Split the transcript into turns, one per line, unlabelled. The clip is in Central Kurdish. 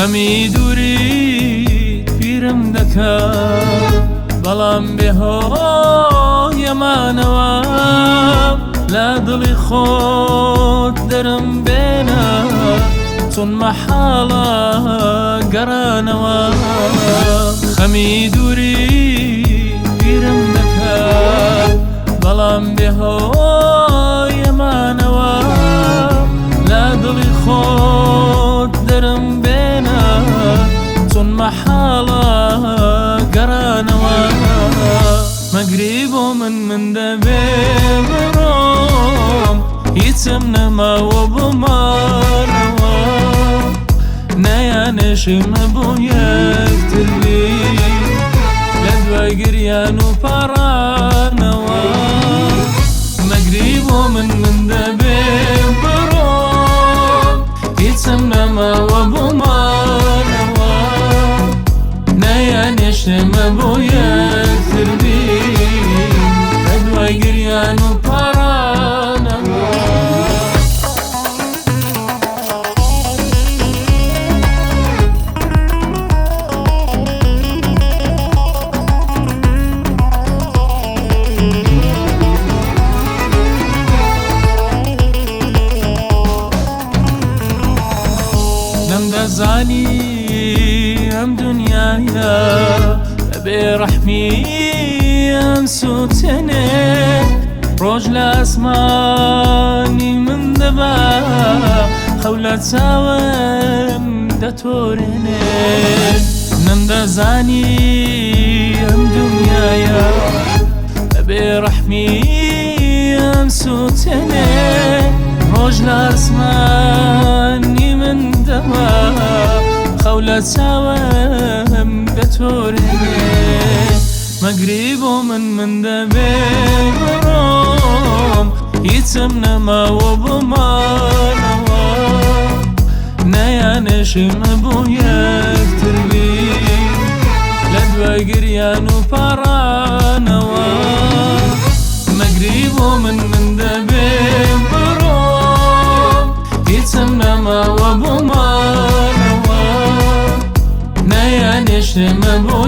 خەمی دووری پیرم دەکا، بەڵام بێهۆیەمانەوە لە دڵی خۆت دەرم بێنە، چون مەحاڵە گەڕانەوە. خەمی دووری پیرم دەکا، بەڵام بێهۆیەمانەوە لە دڵی خۆت دەرم بێنە، چون مەحاڵە گەڕانەوە. مەگری بۆ من من دەبێ بڕۆم، هیچم نەماوە بۆمانەوە، نەیانێشم بۆ یەکتری لە دوای گریان و پاڕانەوە. مەگری بۆ من من دەبێ بڕۆم، هیچم نەماوە بۆمانەوە، نەیانێشم بۆ یەکتری لە دوای گریان و پاڕانەوە. نەمدەزانی ئەم دنیاە بێ ڕەحمی ئەم سووتێنێ، ڕۆژ لە ئاسمانی من دەبا، خەو لە چاوم دەتۆرێنێ. نەمدەزانی ئەم دنیاە بێ ڕەحمی ئەم سووتێنێ، ڕۆژ لە ئاسمانی من دەبا، خەو لە چاوم دەتۆرێنێ. مەگری بۆ من من دەبێ بڕۆم، هیچم نەماوە بۆمانەوە، نەیانێشم بۆ یەکتری لە دوای گریان و پاڕانەوە. مەگری بۆ من من دەبێ بڕۆم، هیچم نەماوە بۆمانەوە، نەیانێشم بۆ